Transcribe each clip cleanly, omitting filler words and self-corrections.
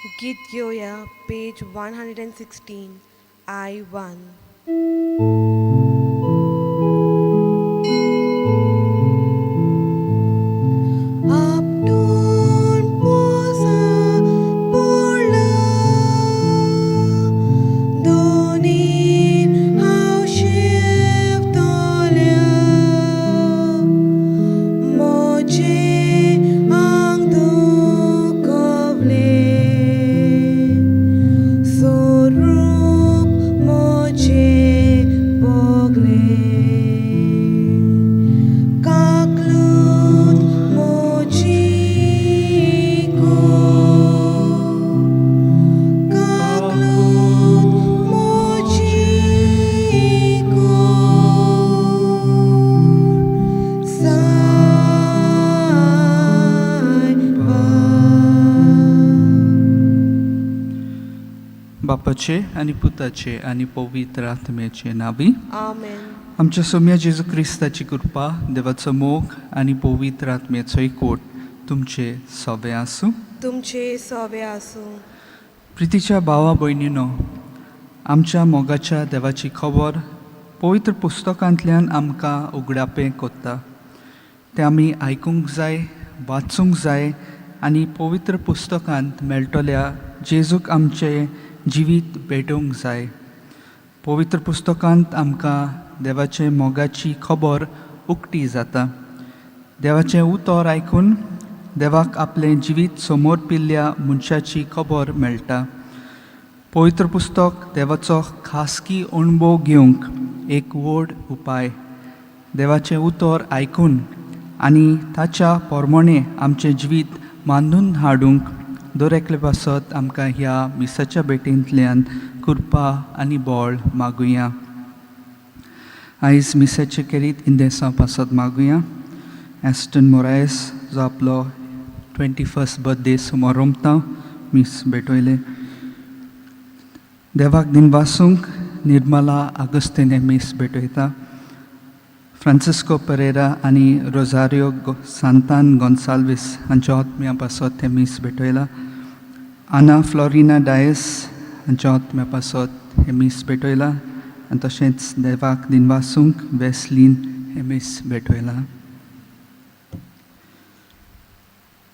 गीत घेवया पेज 116 I1. आपटून पोसा पडला दोनी हांव शेवतल्या म्हजें आंग दुखवलें स्वरूप म्हजें भोगलें काकलूत म्हजी कर काकलूत म्हजी कर सायबा. बापाचे आनी पुताचे आनी पवित्र आत्म्याचे नांवी. आमेन. आमच्या सोम्या जेजू क्रिस्ताची कृपा, देवाचो मोग आनी पवित्र आत्म्याचो एकवट तुमचे सवे आसूं. तुमचे सोवे आसूं. प्रितीच्या भावा भयणीनो, आमच्या मोगाच्या देवाची खबर पवित्र पुस्तकांतल्यान आमकां उगडापें कोत्ता. तें आमी आयकूंक जाय, वाचूंक जाय आनी पवित्र पुस्तकांत मेळटल्या जेजूक आमचें जिवीत भेटोवंक जाय. पवित्र पुस्तकांत आमकां देवाचे मोगाची खबर उक्ती जाता. देवाचें उतर आयकून देवाक आपलें जिवीत समर्पिल्ल्या मनशाची खबर मेळटा. पवित्र पुस्तक देवाचो खासगी अणभव घेवंक एक व्हड उपाय. देवाचें उतर आयकून आनी ताच्या पोरमोणें आमचें जिवीत मांदून हाडूंक दर एकले पासत आमकां ह्या मिसाच्या भेटींतल्यान कृपा आनी बळ मागुया. आयज मिसाचे केरीत इंदेसां पासत मागुया. एस्टन मोरायस जो आपलो 21st birthday सुमार रोमता मीस भेटयलें. देवाक दिनवासूंक निर्मला आगस्तीन मीस भेटयता. फ्रांसिस्को परेरा आनी रोजारियो सांतान गोन्साल्वीस हांच्या आत्म्या पासत हें मीस भेटयलां. आना फ्लॉरिना डायस हांच्या आत्म्या पासत हें मीस भेटयलां आनी तशेंच देवाक दिनवासूंक वेस्लीन हें मीस भेटयलां.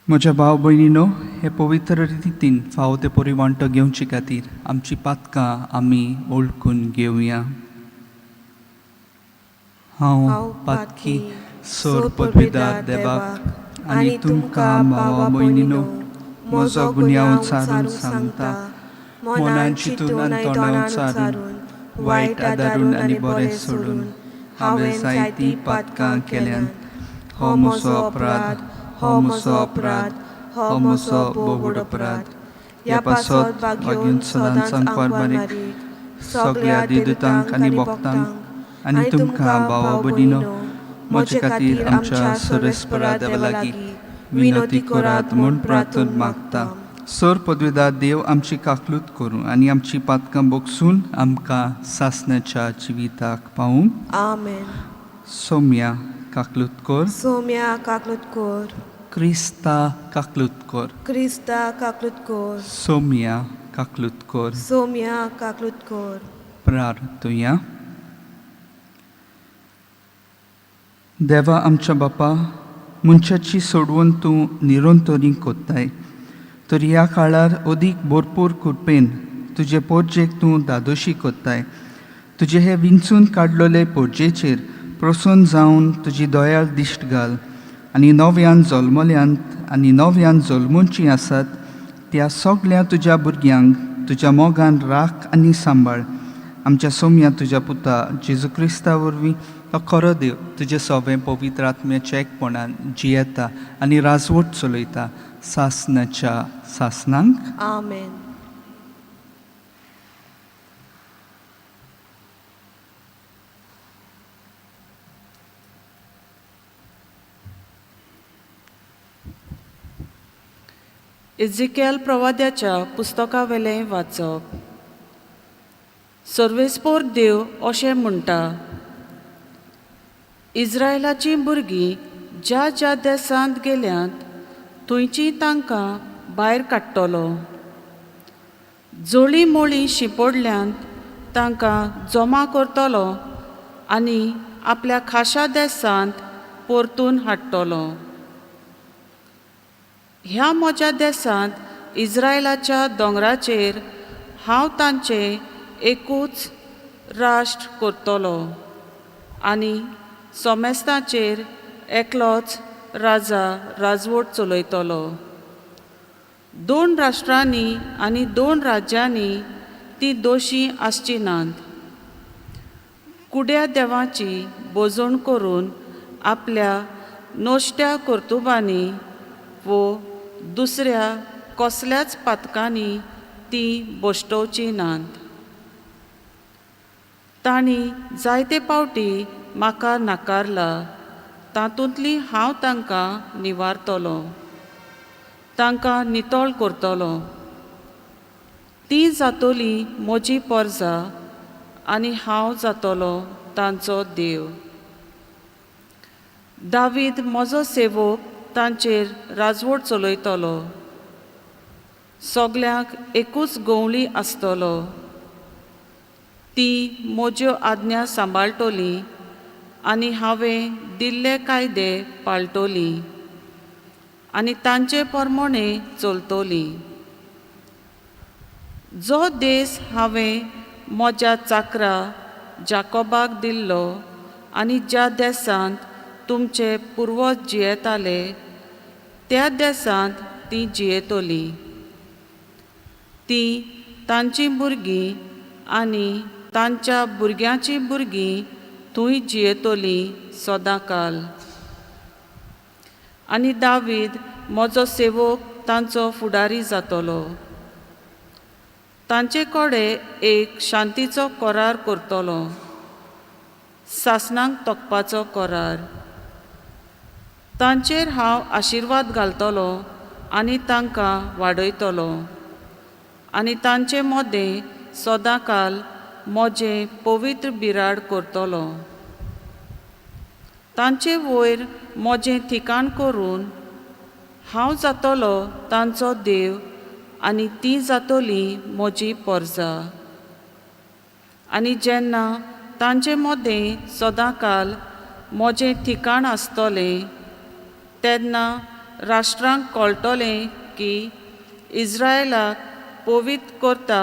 म्हज्या भाव भयणीनो, हे पवित्र रितीन फावो ते परी वांटो घेवचे खातीर आमची पातकां आमी वळखून घेवया. हांव पातकी सोर पदवीदार देवाक आनी तुमकां भावा भयणीनो म्हजो गुन्यांव उचारून सांगता. मनान चिंतून आनी तोंडान उचारून, वायट आदारून आनी बरें सोडून हांवें जायतीं पातकां केल्यांत. हो म्हजो अपराध, हो म्हजो अपराध, हो म्हजो बोगड अपराध. ह्या पासत वागून सदांच अंकवार बारीक सगळ्या देदूतांक आनी भक्तांक आनी तुमकां भावा भयणीनो म्हजे खातीर आमच्या सर्वेस्परा देवा लागीं विनोती करात म्हूण प्रार्थना मागता. सर पदवीदार देव आमची काकलूत करूं आनी आमची पातकां बोगसून आमकां सासण्याच्या जिविताक पावूं. आमेन. सोम्या काकलूत कर. सोम्या काकलूत कर. क्रिस्ता काकलूत कर. क्रिस्ता काकलूत कर. सोम्या काकलूत कर. सोम्या काकलूत कर. प्रार्थुया. देवा आमच्या बापा, मनशाची सोडवून तूं निरंतरी कोत्ताय तर ह्या काळार अदीक भरपूर कृपेन तुजे पोरजेक तूं दादोशी कोत्ताय. तुजे हे विंचून काडलेले पोरजेचेर प्रसन्न जावन तुजी दयाळ दिश्ट घाल आनी नव्यान जल्मल्यांत आनी नव्यान जल्मूची आसात त्या सगळ्या तुज्या भुरग्यांक तुज्या मोगान राख आनी सांबाळ. आमच्या सोम्या तुज्या पुता जेजू क्रिस्ता वरवीं तो खरो देव तुजें सोबें पवित्र आत्म्याच्या एकपणान जियेता आनी राजवट चलयता सासनाच्या सासनांक. आमेन. इझिकेल प्रवाद्याच्या पुस्तकावेलें वाचप. सर्वेस्पोर देव अशें म्हणटा, इस्रायलाचीं भुरगीं ज्या ज्या देशांत गेल्यांत थंयचीं तांकां भायर काडटलो. जोळी मोळी शिंपोडल्यान तांकां जमा करतलो आनी आपल्या खाशा देसांत परतून हाडटलो. ह्या म्हज्या देसांत इज्रायलाच्या दोंगराचेर हांव तांचें एकूच राष्ट्र करतलो आनी सोमेस्ताचेर एकलोच राजा राजवट चलयतलो. दोन राष्ट्रांनी आनी दोन राज्यांनी ती दोशी आसची नात. कुड्या देवाची बोजवण करून आपल्या नश्ट्या कर्तुबांनी वो दुसऱ्या कसल्याच पातकांनी ती बश्टोवची नात. तांणी जायते पावटी म्हाका नाकारला, तातूंतली हांव तांकां निवारतलो, तांकां नितळ करतलो. ती जातली म्हजी परजा आनी हांव जातलो तांचो देव. दावीद म्हजो सेवक तांचेर राजवट चलयतलो. सगल्यांक एकूच गंवळी आसतलो. ती म्हज्यो आज्ञा सांबाळटली आनी हांवें दिल्ले कायदे पाळटली आनी तांचे प्रमाणे चलतली. जो देस हांवें म्हज्या चाकरा जाकोबाक दिल्लो आनी ज्या देसांत तुमचे पुर्वज जियेताले त्या देसांत ती जियेतली. ती तांचीं भुरगीं आनी तांच्या भुरग्यांचीं भुरगीं थंय जियेतली सदांकाल. आनी दावीद म्हजो सेवक तांचो फुडारी जातलो. तांचे कडेन एक शांतीचो करार करतलो, सासणांक तोखपाचो करार. तांचेर हांव आशिर्वाद घालतलो आनी तांकां वाडयतलो आनी तांचे मदें सदांकाल म्हजें पवित्र बिराड करतलो. तांचे वयर म्हजें ठिकाण करून हांव जातलो तांचो देव आनी ती जातली म्हजी परजा. आनी जेन्ना तांचे मदें सदांकाल म्हजें ठिकाण आसतलें तेन्ना राष्ट्रांक कळटलें की इज्रायलाक पवित्र करता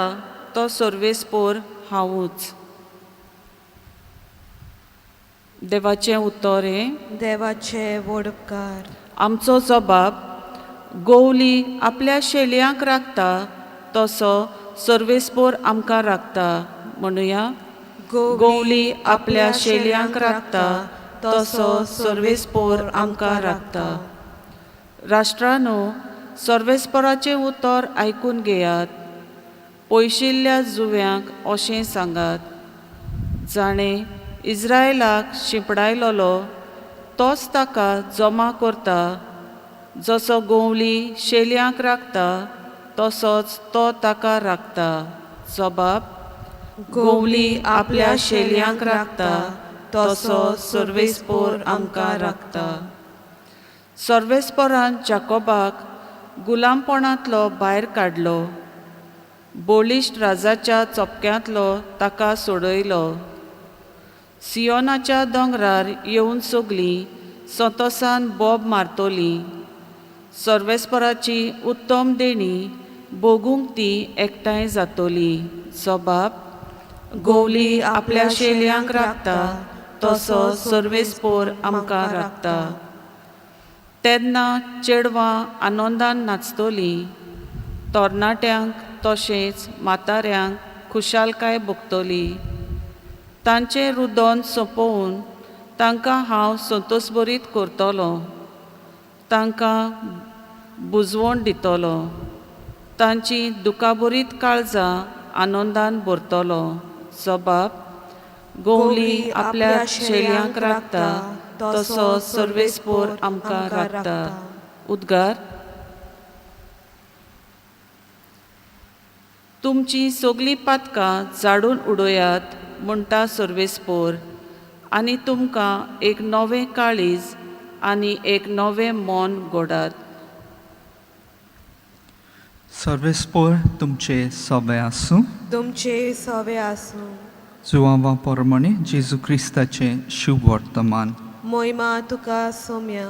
तो सर्वेस्पोर हांवूच. देवाचें उतर हें. देवाचे व्हड उपकार. आमचो जबाब गोवली आपल्या शेलयांक राखता तसो सर्वेस्पोर आमकां राखता. म्हणुया, गोवली आपल्या शेलयांक राखता तसो सर्वेस्पोर आमकां राखता. राष्ट्रानो, सर्वेस्पोराचें उतर आयकून घेयात. पयशिल्ल्या जुव्यांक अशें सांगात, जाणें इज्रायलाक शिंपडायलोलो तोच ताका जमा करता. जसो गोवली शेलयांक राखता तसोच तो ताका राखता. जबाब, गोवली आपल्या शेलयांक राखता तसो सर्वेस्पोर आमकां राखता. सर्वेस्पोरान जाकोबाक गुलामपणांतलो भायर काडलो, बळिश्ट राजाच्या चपक्यांतलो ताका सोडयलो. सियोनाच्या दोंगरार येवन सगलीं संतोसान बोब मारतली. सर्वेस्पराची उत्तम देणी भोगूंक ती एकठांय जातली. जबाब, गोवली आपल्या शेलयांक राखता तसो सर्वेस्पोर आमकां राखता. तेन्ना चेडवां आनंदान नाचतलीं, तरणाट्यांक तशेंच म्हाताऱ्यांक खुशालकाय भोगतली. तांचें रुदन सोंपोवन तांकां हांव संतोशभरीत करतलो, तांकां बुजवण दितलो, तांची दुखाभरीत काळजां आनंदान भरतलो. जबाब, गोवली आपल्या शेलयांक राखता तसो सर्वेस्पोर आमकां राखता. उद्गार, तुमची सगलीं पातकां जाडून उडयात म्हणटा सर्वेस्पोर, आनी तुमकां एक नवें काळीज आनी एक नवें मन घोडात. सर्वेस्पोर तुमचे सवे आसूं. तुमचे सवे आसूं. जुवांवा प्रमाणे जेजू क्रिस्ताचें शुभ वर्तमान. मोहिमा तुका सोम्या.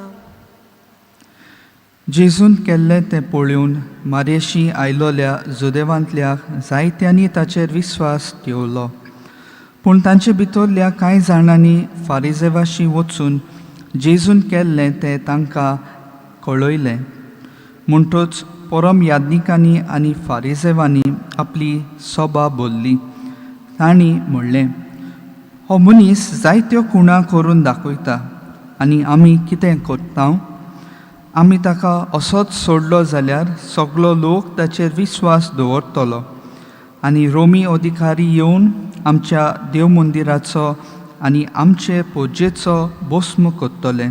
जेजून केल्लें तें पळोवन मारेशी आयलोल्या जुदेवांतल्या जायत्यांनी ताचेर विस्वास दवरलो, पूण तांचे भितरल्या कांय जाणांनी फारिजेवाशी वचून जेजून केल्लें तें तांकां कळयलें. म्हणटच परम याज्ञिकांनी आनी फारिजेवांनी आपली सभा बोल्ली. तांणी म्हणलें, हो मनीस जायत्यो खुणा करून दाखयता आनी आमी कितें करता? आमी ताका असोच सोडलो जाल्यार सगलो लोक ताचेर विस्वास दवरतलो आनी रोमी अधिकारी येवन आमच्या देव मंदिराचो आनी आमचे पोजेचो भस्म करतले.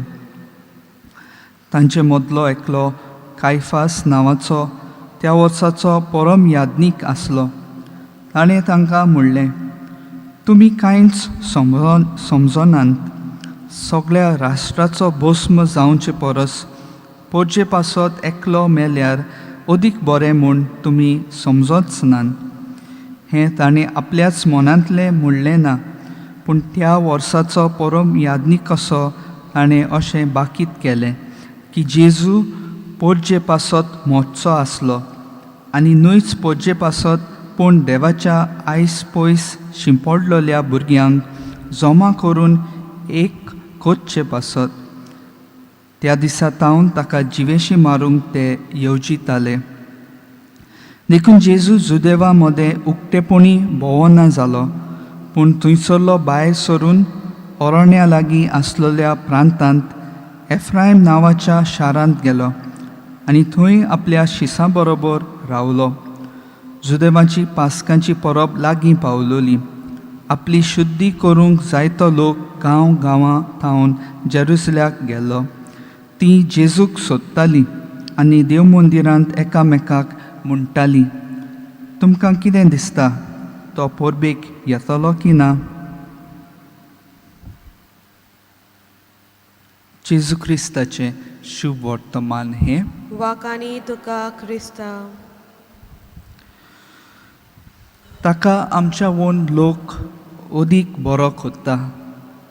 तांचे मदलो एकलो कायफास नांवाचो त्या वर्साचो परम याज्ञीक आसलो. ताणें तांकां म्हणलें, तुमी कांयच समजनात. सगळ्या राष्ट्राचो भस्म जावचे परस पोरजे पासत एकलो मेल्यार अदीक बरें म्हूण तुमी समजच नात. हें ताणें आपल्याच मनांतलें म्हणलें ना, पूण त्या वर्साचो परम याज्ञीक कसो ताणें अशें बाकीत केलें की जेजू पोरजे पासत मरचो आसलो आनी न्हयच पोरजे पासत पूण देवाच्या आयस पयस शिंपडलेल्या भुरग्यांक जमा करून एक करचे पासत. त्या दिसा तावन ताका जिवेशी मारूंक ते येवजिताले. देखून जेजू जुदेवा मदें उक्तेपणी भोंवना जालो, पूण थंयसरलो भायर सरून अरण्या लागीं आसलेल्या प्रांतांत एफ्रायम नांवाच्या शारांत गेलो आनी थंय आपल्या शिसां बरोबर रावलो. जुदेवाची पास्कांची परब लागीं पावलोली. आपली शुद्धी करूंक जायतो लोक गांव गांवां थावन जेरुसल्याक गेलो. ती जेजूक सोदताली आनी देव मंदिरांत एकामेकाक म्हणटाली, तुमकां कितें दिसता, तो परबेक येतलो की ना? जेजू क्रिस्ताचें शुभ वर्तमान हें. वाकानी तुका क्रिस्ता. ताका आमच्या वोन लोक अदीक बरो कोत्ता,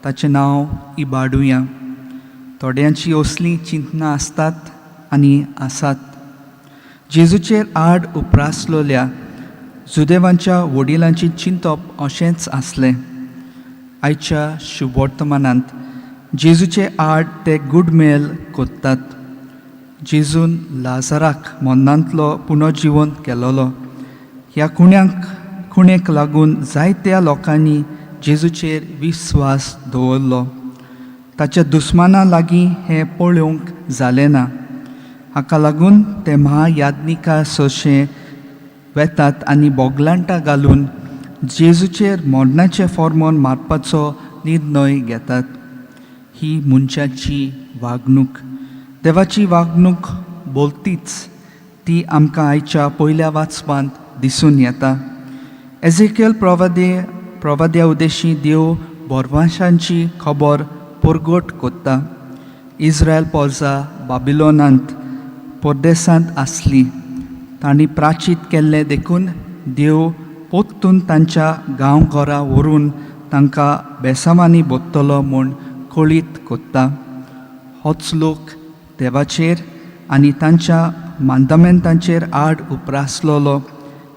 ताचें नांव इबाडुया. थोड्यांची असलीं चिंतनां आसतात आनी आसात. जेजूचेर आड उप्रासलोल्या जुदेवांच्या वडिलांची चिंतप अशेंच आसलें. आयच्या शुभवर्तमानांत जेजूचे आड ते गुडमेल कोत्तात. जेजून लाजराक मरणांतलो पुनर्जिवन केलोलो. ह्या खुणेक लागून जायत्या लोकांनी जेजूचेर विस्वास दवरलो. ताच्या दुस्माना लागीं हें पळोवंक जालें ना. हाका लागून ते महायाज्ञिका सोशे वेतात आनी बोगलांटां घालून जेजूचेर मरणाचें फॉर्मोन मारपाचो निर्णय घेतात. ही मनशाची वागणूक देवाची वागणूक बोलतीच ती आमकां आयच्या पयल्या वाचपांत दिसून येता. एझेकियल प्रवाद्या उदेशी देव बोरवाशांची खबर परगट कोत्ता. इस्रायल पोरजा बाबिलोनांत परदेसांत आसली. तांणी प्राचीत केल्लें देखून देव पोत्तून तांच्या गांवघरा व्हरून तांकां बेसांवांनी बोत्तलो म्हूण कळीत कोत्ता. होच लोक देवाचेर आनी तांच्या मांदामेंतांचेर आड उप्रासलोलो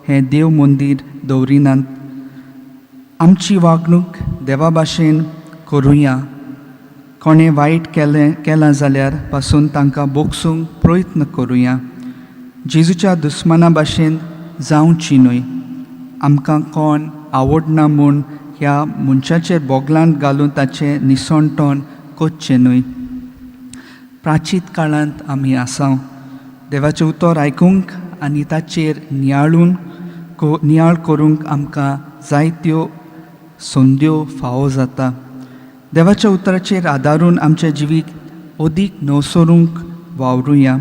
हें देव मंदीर दवरिनात. आमची वागणूक देवा भाशेन करुया. कोणें वायट केलां जाल्यार पासून तांकां बोगसूंक प्रयत्न करुया. जेजूच्या दुस्माना भाशेन जावची न्हय. आमकां कोण आवडना म्हूण ह्या मनशाचेर बोगलांत घालून ताचें निसणटण करचें न्हय. प्राचीत काळांत आमी आसा. देवाचें उतर आयकूंक आनी ताचेर नियाळ करूंक आमकां जायत्यो संद्यो फावो जाता. देवाच्या उतराचेर आदारून आमचें जिवीत अदीक नवसरूंक वावरुया.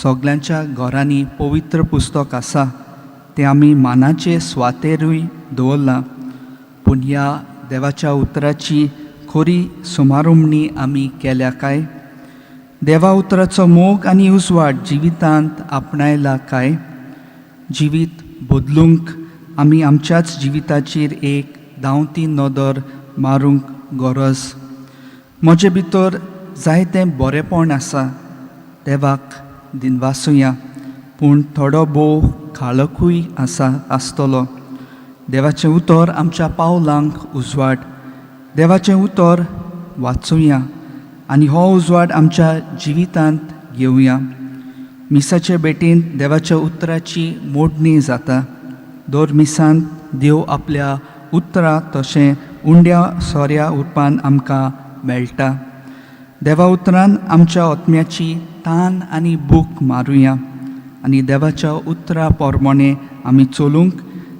सगल्यांच्या घरांनी पवित्र पुस्तक आसा, तें आमी मानाचे सुवातेरूय दवरलां, पूण ह्या देवाच्या उतराची खरी सुमारुमणी आमी केल्या काय? देवा उतराचो मोग आनी उजवाड जिवितांत आपणायला काय? जिवीत बदलूंक आमी आमच्याच जिविताचेर एक धांवती नदर मारूंक गरज. म्हजे भितर जायतें बरेंपण आसा, देवाक दिनवासुया, पूण थोडो भोव काळखूय आसा आसतलो. देवाचें उतर आमच्या पावलांक उजवाड. देवाचें उतर वाचुया आनी हो उजवाड आमच्या जिवितांत घेवया. मिसाचे भेटींत देवाच्या उतराची मोडणी जाता. दर मिसांत देव आपल्या उतरां तशें उंड्या सोऱ्या उरपान आमकां मेळटा. देवा उतरान आमच्या आत्म्याची तान आनी भूक मारुया आनी देवाच्या उतरा प्रमाणे आमी चलूंक,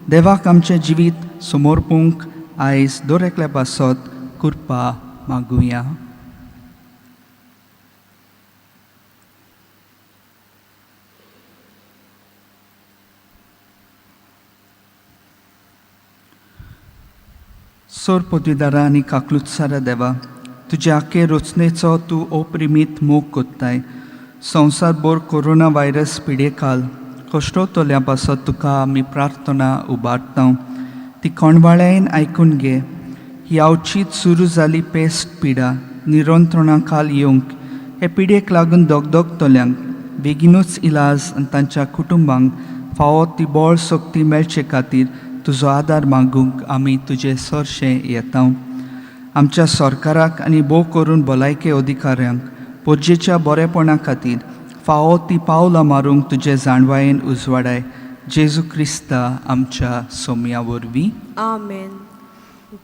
देवाक आमचें जिवीत समर्पूंक आयज दर एकल्या पासत कृपा मागुया. सोर पदवीदारा आनी काकलुत्सारा देवा, तुज्या आखे रचनेचो तूं अप्रिमीत मोग कोत्ताय. संवसारभर कोरोना व्हायरस पिडेकाल कश्टोतल्या पासत तुका आमी प्रार्थना उबारता. ती कोणवाळ्यान आयकून घे. ही अवचीत सुरू जाली पेस्ट पिडा निरंत्रणा खाल येवंक हे पिडेक लागून दगदगतल्यांक बेगीनूच इलाज आनी तांच्या कुटुंबांक फावो ती बळ शक्ती मेळचे खातीर तुजो आदार मागूंक आमी तुजे सरशें येता. आमच्या सरकाराक आनी भोव करून भलायके अधिकाऱ्यांक पोरजेच्या बरेपणा खातीर फावो ती पावलां मारूंक तुजे जाणवायेन उजवाडाय. जेजू क्रिस्ता आमच्या सोम्या वरवीं. आमेन.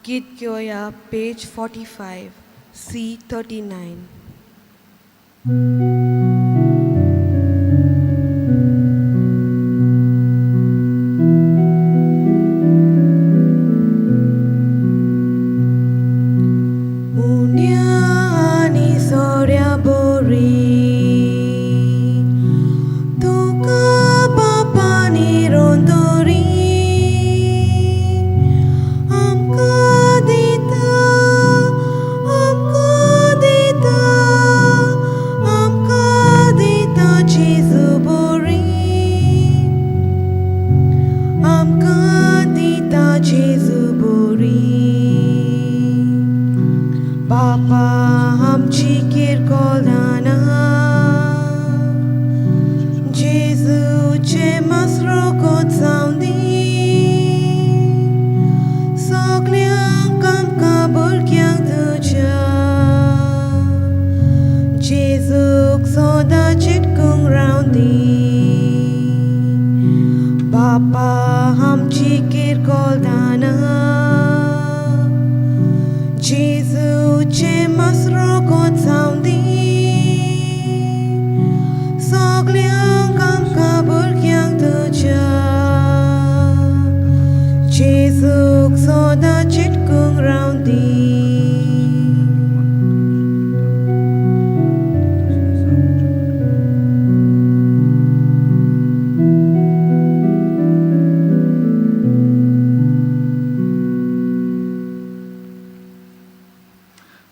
गीत घेवया पेज 45 C 39.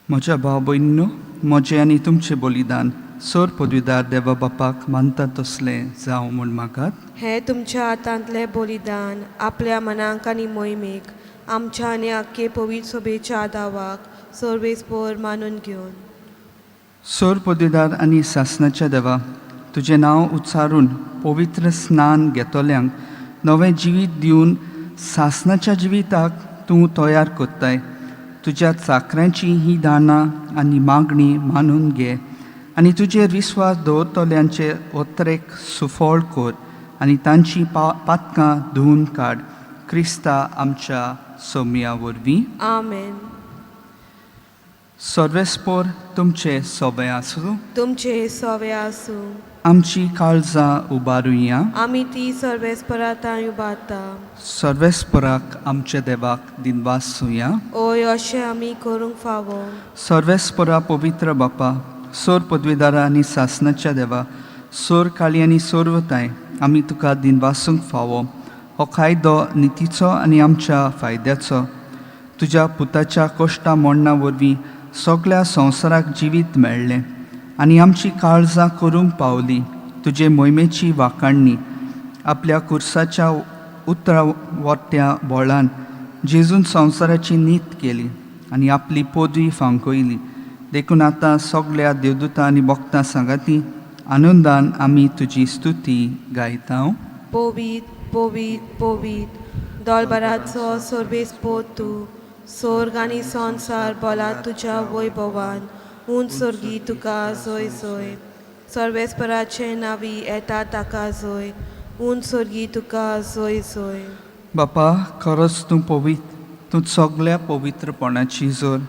म्हज्या भाव भयणीनो, म्हजें आनी तुमचें बलिदान सर पदवीदार देवा बापाक मानता तसलें जावं म्हूण मागात. हें तुमच्या हातांतलें बलिदान आपल्या मनाक आनी मोहिमेक आमच्या आनी आख्खे पवित्र सोबेच्या दावाक सर्वेस्पोर मानून घेवन. सर पदवीदार आनी सासनाच्या देवा, तुजें नांव उच्चारून पवित्र स्नान घेतल्यांक नवें जिवीत दिवन सासनाच्या जिविताक तूं तयार करताय. तुज्या चाकऱ्यांची ही दानां आनी मागणी मानून घे आनी तुजेर विस्वास दवरतल्यांचे ओतरेक सुफळ कर आनी तांची पातकां धुवन काड. क्रिस्ता आमच्या सोम्या वरवीं. आमेन. सर्वेस्पोर तुमचे सोबे आसूं. तुमचे सोवे आसूं. आमची काळजां उबारुया. आमी ती सर्वेस्परांत उबारता. सर्वेस्पराक आमच्या देवाक दिनवासुया. ओय अशें आमी करूंक फावो. सर्वेस्परा पवित्र बापा, सोर पदवीदारा आनी सासनाच्या देवा, सोर काळी आनी सोरवताय आमी तुका दिनवासूंक फावो. हो कायदो नितीचो आनी आमच्या फायद्याचो. तुज्या पुताच्या कश्टा मोडणा वरवीं सगळ्या संवसाराक जिवीत मेळ्ळें आनी आमची काळजां करूंक पावली तुजे मोहिमेची वाखाणणी. आपल्या कुर्साच्या उतरा वट्ट्या बोळान जेजून संवसाराची नीत केली आनी आपली पदवी फांकयली. देखून आतां सगळ्या देवदूतां आनी भक्तां सांगाती आनंदान आमी तुजी स्तुती गायता. पवीत पवीत पवीत दोलबराचो सर्वेस्पोर तूं, सोर्ग आनी संवसार बोला तुज्या वैभवान. उंच सोर्गी तुका जोय जोय. सर्वेस्पराचे नांवी येता ताका जोय. उंच सोर्गी तुका जोय जोय. बापा, खरोच तूं पवित्र, तूं सगळ्या पवित्रपणाची जोर.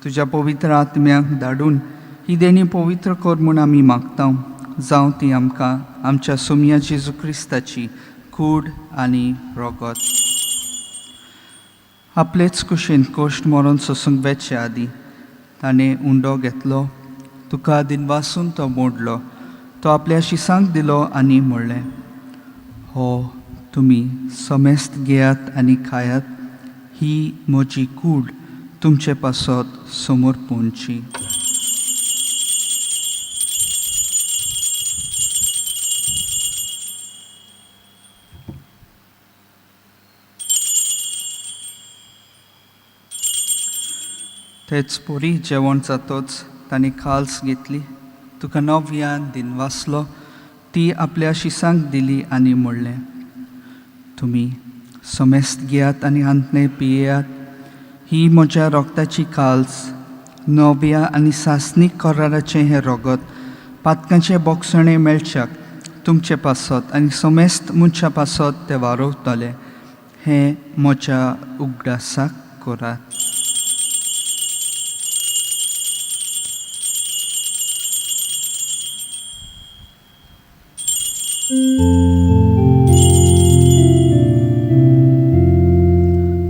तुज्या पवित्र आत्म्याक धाडून ही देणी पवित्र कर म्हूण आमी मागता. जावं ती आमकां आमच्या सोमया जेजू क्रिस्ताची कूड आनी रगत. आपलेच कुशीन कोश्ट मरोन सोसूंक वेचे आदीं ताणें उंडो घेतलो, तुका दिनवासून तो मोडलो, तो आपल्या शिसांक दिलो आनी म्हणलें, हो तुमी समेस्त घेयात आनी खायात, ही म्हजी कूड तुमचे पासत समर्पूंची. तेच परी जेवण जातोच ताणें खाल्स घेतली, तुका नव्यान दिनवासलो, ती आपल्या शिसांक दिली आनी म्हणलें, तुमी समेस्त घेयात आनी हांतलें पियेयात, ही म्हज्या रोगताची काल्स, नव्या आनी सासणीक कराराचें हें रोगत पातकांचें बोगसणें मेळच्याक तुमचे पासत आनी समेस्त मनशां पासत तें वारोवतलें. हें म्हज्या उगडासाक करात.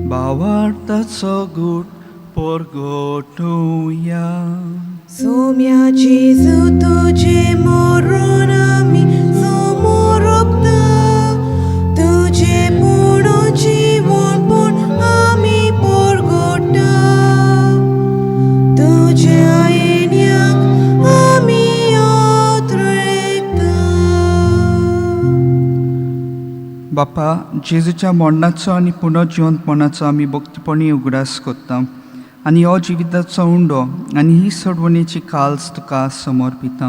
भावार्थाचो गूट परगटुया. सोम्या जेजू तुजें मरण आमी समोरपता, तुजें पुणून जिवनपण आमी परगटा, तुज्या येण्याक आमी आत्रेता. बापा, जेजूच्या मरणाचो आनी पुनर्जिवंतपणाचो आमी भक्तीपणी उगडास करता आनी हो जिविताचो उंडो आनी ही सोडवणेची काल्स तुका समर्पिता.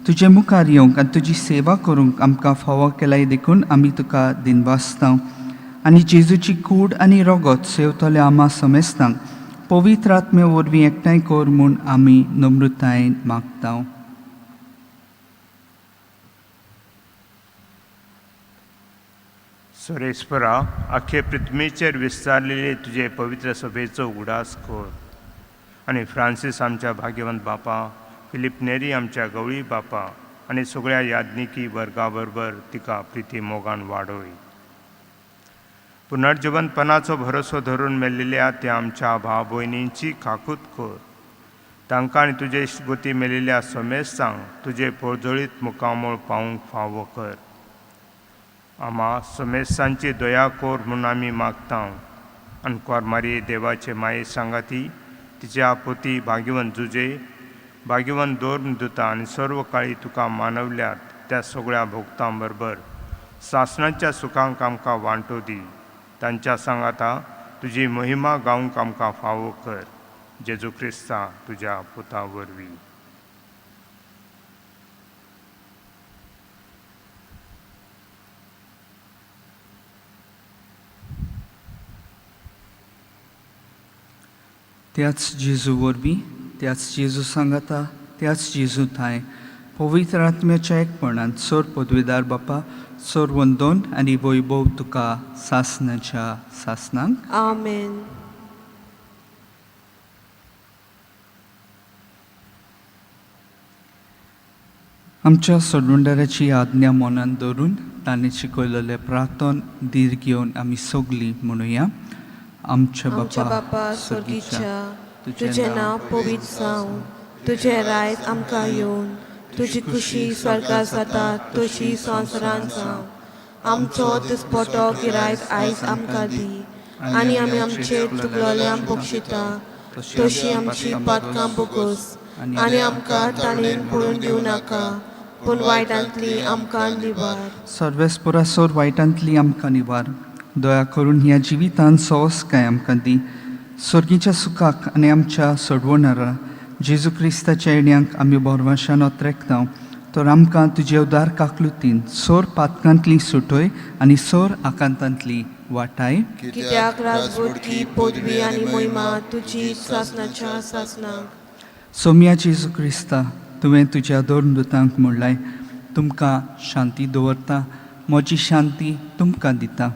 तुजे मुखार येवंक आनी तुजी सेवा करूंक आमकां फावो केलाय देखून आमी तुका दिनवासता. आनी जेजूची कूड आनी रगत सेवतल्या आमा समेस्तांक पवित्र आत्मे वरवीं एकठांय कर म्हूण आमी नम्रतायेन मागता. सुरेश्वरा, आख्खे पृथ्वीचेर विस्तारलेले तुजे पवित्र सभेचो उगडास कर आनी फ्रांसीस आमच्या भाग्यवंत बापा, फिलीप नेरी आमच्या गवळी बापा आनी सगळ्या याज्ञिकी वर्गा बरोबर तिका प्रिती मोगान वाडोय. पुनर्जिवंतपणाचो भरोसो धरून मेल्लेल्या त्या आमच्या भाव भयणींची काकूत कर. तांकां आनी तुजे गोती मेल्लेल्या समेस्तांक तुजे पोरजळीत मुखामळ पावूंक फावो कर. आमा समेस्तांची दया कोर म्हूण आमी मागता. आनी मारये देवाचे माये सांगाती तिच्या पोती भाग्यवंत जुजे, भाग्यवंत दोर्म दुता आनी सर्व काळी तुका मानवल्यात त्या सगळ्या भोगतां बरोबर सासणाच्या सुखांक आमकां वांटो दी. तांच्या सांगाता तुजी महिमा गावंक आमकां फावो कर. जेजू क्रिस्ता तुज्या पुता वरवीं. त्याच जेजू वरवीं, त्याच जेजू सांगाता, त्याच जेजू थांय पवित्र आत्म्याच्या एकपणान सोर पदवीदार बापा, सोर वंदोन आनी वैभव तुका सासणाच्या सासणांक. आमेन. आमच्या सोडवणदाराची आज्ञा मनान धरून ताणें शिकयलेलें प्रार्थन धीर घेवन आमी सगलीं म्हणुया. आमच्या आमच्या बापा स्वर्गीच्या, तुजें नांव पवित्र जावं, तुजें रायत आमकां येवन, तुजी खुशी स्वर्गार जाता तशी संवसारांत जावं. आमचो दिसपटो गिरायक आयज आमकां दी आनी आमी आमचे चुकलोल्यांक बक्षिता तशी आमची पातकां बोगस आनी आमकां ताणें पळोवन दिवं नाका, पूण वायटांतली आमकां निवार. सर्वेस्पोरा सोर वायटांतली आमकां निवार. दया करून ह्या जिवितान सोंसकाय आमकां दी. सर्गीच्या सुखाक आनी आमच्या सोडवणारा जेजू क्रिस्ताच्या येण्याक आमी बोरवाशान ओत्रेकता. तर आमकां तुजे उदार काकलुतीन सोर पातकांतली सुटय आनी सोर आकांतांतली वाटाय. कित्याक राजवटकी पदवी आनी मोहिमा तुजी सासनाच्या सासनाक. सोम्या जेजू क्रिस्ता, तुवें तुज्या दोन दुतांक म्हणलाय, तुमकां शांती दवरता, म्हजी शांती तुमकां दिता.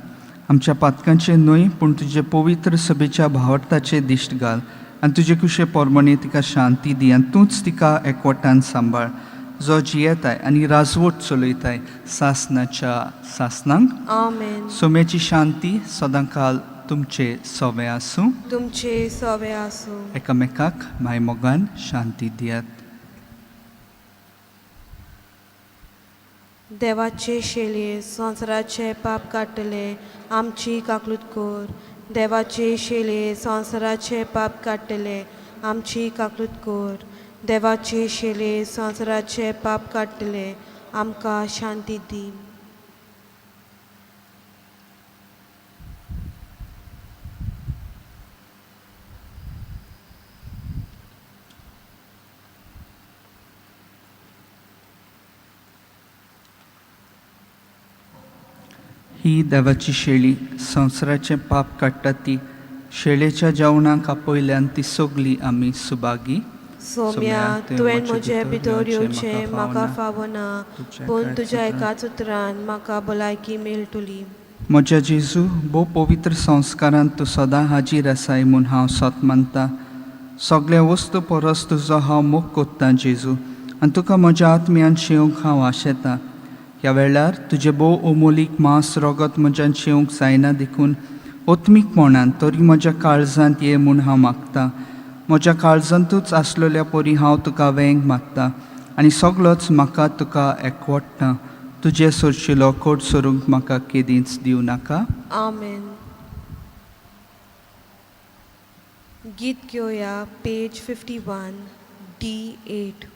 आमच्या पातकांचें न्हय पूण तुजे पवित्र सभेच्या भावार्थाचें दिश्ट घाल आनी तुजे कुशे पोरमणे तिका शांती दी आनी तूंच तिका एकवटान सांबाळ, जो जियेताय आनी राजवट चलयताय सासनाच्या सासनांक. आमेन. सोम्याची शांती सदांकाल तुमचे सोवे आसूं. तुमचे सोवे आसूं. एकामेकाक मायमोगान शांती दियात. देवाचे शेलये संवसाराचे पाप काडटले आमची काकलूत कर. देवाचे शेलये संवसाराचे पाप काडटले आमची काकलूत कर. देवाचे शेलये संवसाराचे पाप काडटले आमकां शांती दी. ही देवाची शेळी संवसाराचें पाप काडटा ती शेळेच्या जेवणाक आपयल्यान ती सगली आमी सुभागी. सोम्या, तुवें म्हजे भितर येवचें म्हाका फावना, पूण तुज्या एकाच उतरान म्हाका भलायकी मेळटली. म्हज्या जेजू, भोव पवित्र संस्कारांत तूं सदां हाजीर आसाय म्हूण हांव सत मानता. सगळ्या वस्तू परस तुजो हांव मोग कोत्तां जेजू, आनी तुका म्हज्या आत्म्यान शेवंक हांव आशेतां. ह्या वेळार तुजें भोव अमोलीक मांस रगत म्हज्यान शेवंक जायना देखून ओत्मीकपणान तरी म्हज्या काळजांत ये म्हूण हांव मागतां. म्हज्या काळजांतूच आसलेल्या परी हांव तुका वेंग मागता आनी सगलोच म्हाका तुका एकवटता. तुजे सोरशिलो कोट सोरूंक म्हाका केदींच दिवं नाका. आमेन. गीत घेवया पेज 51 D8.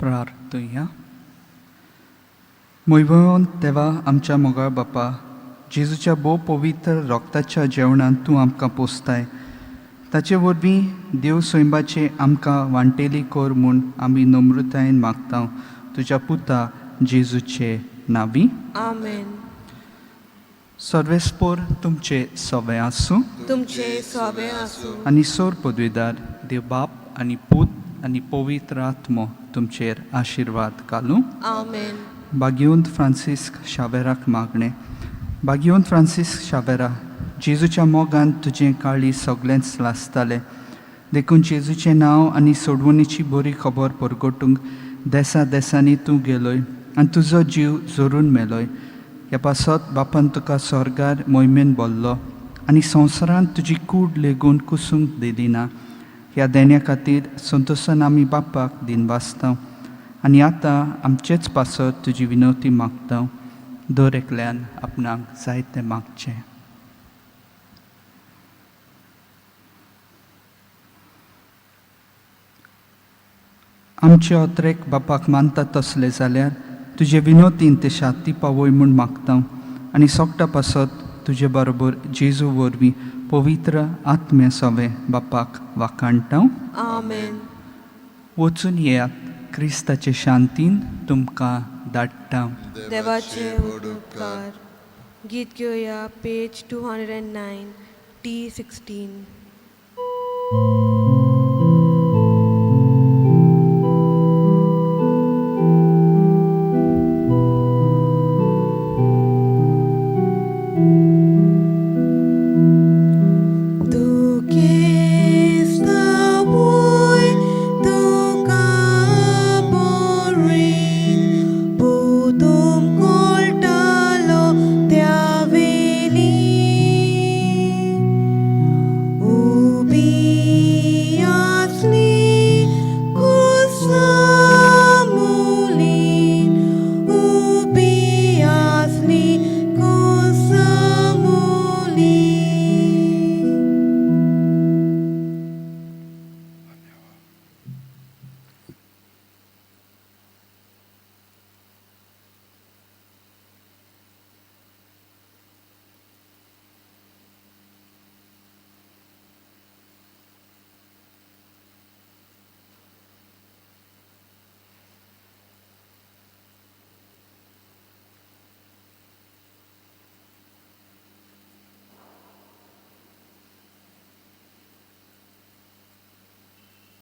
प्रार्थुया. मोयवोन देवा आमच्या मोगाळ बापा, जेजूच्या भोव पवित्र रोगताच्या जेवणान तूं आमकां पोसताय. ताचे वरवीं देव सैंबाचे आमकां वांटेली कर म्हूण आमी नम्रतायेन मागता, तुज्या पुता जेजूचे नांवी. आमेन. सर्वेस्पोर तुमचे सवे आसूं. तुमचे सोबे आसूं. आनी सोर पदवीदार देव बाप आनी पूत आनी पवित्र आत्मो तुमचेर आशिर्वाद घालूं. आमेन. भाग्यवंत फ्रांसिस्क शावेराक मागणें. भाग्यवंत फ्रांसिस्क शावेरा, जेजूच्या मोगान तुजें काळीज सगळेंच लासतालें, देखून जेजूचें नांव आनी सोडवणीची बरी खबर परगटूंक देसा देसांनी तूं गेलोय आनी तुजो जीव जोरून मेलोय. ह्या पासत बापान तुका स्वर्गार मोहिमेन बोल्लो आनी संवसारांत तुजी कूड लेगून कुसूंक दिली ना. ह्या देण्या खातीर संतोशान आमी बापाक दिनवासता आनी आतां आमचेच पासत तुजी विनवती मागता. दर एकल्यान आपणाक जाय तें मागचें. आमचे अत्रेक बापाक मानता तसले जाल्यार तुजे विनोतीन ते शांती पावय म्हूण मागता आनी सोगटा पासत तुजे बरोबर जेजू वरवीं पवित्र आत्म्या सवें बापाक वाखाणटा. आमेन. वचून येयात, क्रिस्ताचे शांतीन तुमकां धाडटा. देवाचे उपकार. गीत घेवया, पेज 209, T 16.